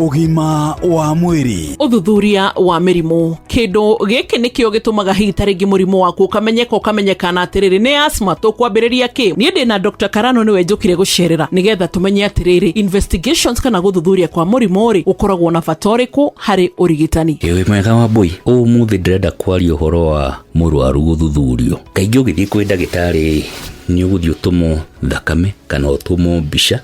Ũgima wa mwĩrĩ. Ũthuthuria wa mĩrimũ, kĩndũ gĩkĩ nĩkĩo gĩtũmaga hihi ta rĩngĩ mũrimũ waku ũkamenyeka, ũkamenyekana atĩrĩrĩ nĩ asthma. Tũkwambĩrĩria kĩ? Niĩ ndĩ na Dr. Karano, nĩwe njũkire gũcerera nĩgetha tũmenye atĩrĩrĩ, investigations kana gũthuthuria kwa mũrimũ rĩ, gũkoragwo na bata ũrĩkũ harĩ ũrigitani? Ĩ wĩ mwega wa mbũi. Ũmũthĩ ndĩrenda kwaria ũhoro wa mũrwaru gũthuthurio. Kaingĩ ũgĩthiĩ kwĩ ndagĩtarĩ nĩ ũgũthiĩ ũtũmwo thakame kana ũtũmwo mbica,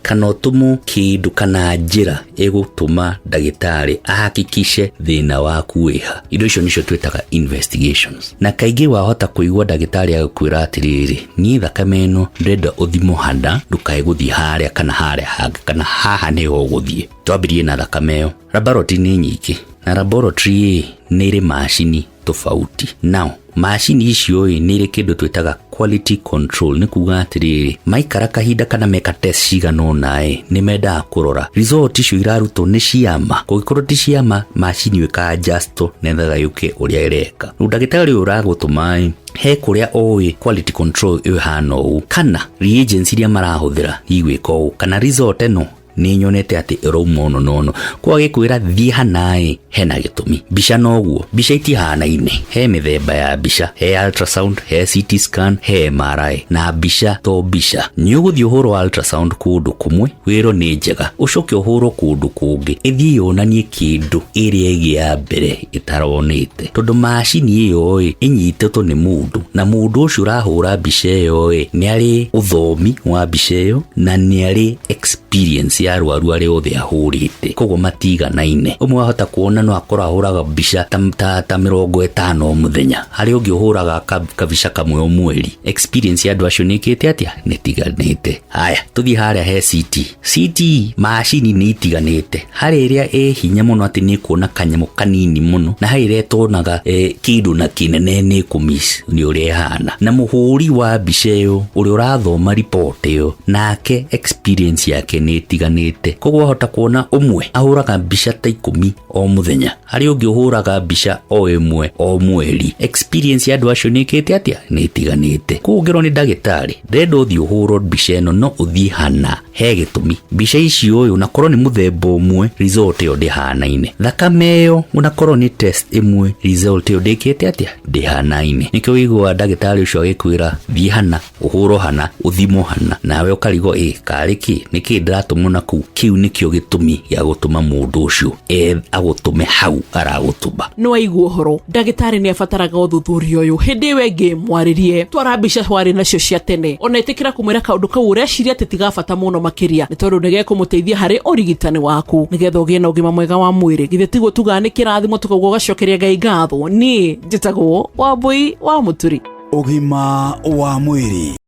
kana ũtũmwo kĩndũ kana njĩra ĩgũtũma ndagĩtarĩ ahakikishe thĩna waku wĩha. Indo icio nĩcio twĩtaga investigations. Na kaingĩ wahota kũigua ndagĩtarĩ agĩkwĩra atĩrĩrĩ, niĩ thakame ĩno ndĩrenda ũthimwo hana, ndũkae gũthiĩ harĩa kana harĩa hangĩ, kana haha nĩho ũgũthiĩ. Twambĩrĩrie na thakame ĩyo. Laboratory nĩ nyingĩ, na laboratory nĩ ĩrĩ macini tofauti. Now, macini icio ĩ nĩ irĩ kĩndũ twĩtaga quality control. Nĩ kuga atĩrĩrĩ, maikara kahinda kana meka test cigana ũna ĩ, nĩ mendaga kũrora result icio irarutwo nĩ ciama. Kũngĩkorwo ti ciama, macini ĩyo ĩka-adjustwo nĩgetha yũke ũrĩa ĩreka. Rĩu ndagĩtarĩ ũyũ ũragũtũma ĩ, he kũrĩa ũĩ quality control ĩyo ĩhana ũũ, kana reagents iria marahũthĩra igwĩka ũũ, kana result ĩno nĩ nyonete atĩ ĩrauma ũno na ũno. Kwa gĩkwĩra thiĩ hana ĩ, hena gĩtũmi. Mbica noguo, mbica itihanaine. He mĩthemba ya mbica, he ultrasound, he CT scan, he MRI. Na mbica to mbica. Nĩ ũgũthiĩ ũhũrwo ultrasound kũndũ kũmwe, wĩrwo nĩ njega, ũcoke ũhũrwo kũndũ kũngĩ, ĩthiĩ yonanie kĩndũ ĩrĩa ĩngĩ ya mbere ĩtaronĩte, tondũ macini ĩyo ĩ ĩnyitĩtwo nĩ mũndũ, na mũndũ ũcio ũrahũra mbica ĩyo ĩ nĩ arĩ ũthomi wa mbica ĩyo na nĩ arĩ experience ya arwaru arĩa othe ahũrĩte, koguo matiganaine. Ũmwe wahota kuona no akorwo ahũraga mbica ta 50 o mũthenya, harĩ ũngĩ ũhũraga kabica kamwe o mweri. Experience ya andũ acio nĩ ĩkĩte atĩa? Nĩ ĩtiganĩte. Haya, tũthiĩ harĩa he CT. CT macini nĩ itiganĩte. Harĩ ĩrĩa ĩ hinya mũno atĩ nĩ ĩkuona kanyamũ kanini mũno, na harĩ ĩrĩa ĩtonaga kĩndũ na kĩnene nĩ ĩkũmiss nĩ ũrĩa ĩhana. Na mũhũri wa mbica ĩyo ũrĩa ũrathoma report ĩyo, nake experience yake nĩ ĩtiganĩte. Koguo wahota kuona ũmwe ahũraga mbica ta 10 o mũthenya, harĩ ũngĩ ũhũraga mbica o ĩmwe o mweri. Experience ya andũ acio nĩ ĩkĩte atĩa? Nĩ ĩtiganĩte. Koguo ũngĩrwo nĩ ndagĩtarĩ ndĩrenda ũthiĩ ũhũrwo mbica ĩno, no ũthiĩ hana, he gĩtũmi. Mbica icio ũyũ nakorwo nĩ mũthemba ũmwe, result ĩyo ndĩhanaine. Thakame ĩyo onakorwo nĩ test ĩmwe, result ĩyo ndĩkĩte atĩa? Ndĩhanaine. Nĩkĩo ũiguaga ndagĩtarĩ ũcio agĩkwĩra thiĩ hana, ũhũrwo hana, ũthimwo hana, nawe ũkarigwo ĩ karĩ kĩ, nĩkĩ ndĩratũmwo na kũu. Kĩu nĩkĩo gĩtũmi gĩa gũtũma mũndũ ũcio agũtũme hau aragũtũma. Nĩ waigua ũhoro, ndagĩtarĩ nĩ abataraga ũthuthuria ũyũ. Hĩndĩ ĩyo ĩngĩ mwarĩrie, twara mbica warĩ nacio cia tene, ona ĩtĩkĩra kũmwĩra kaũndũ kau ũreciria atĩ ti ga bata mũno makĩria, nĩ tondũ nĩ gekũmũteithia harĩ ũrigitani waku nĩgetha ũgĩe na ũgima mwega wa mwĩrĩ. Githĩ tiguo tugaga nĩ kĩrathimo, tukauga ũgacokeria Ngai ngatho? Niĩ njĩtagwo Wambui wa Mũturi. Ũgima wa mwĩrĩ.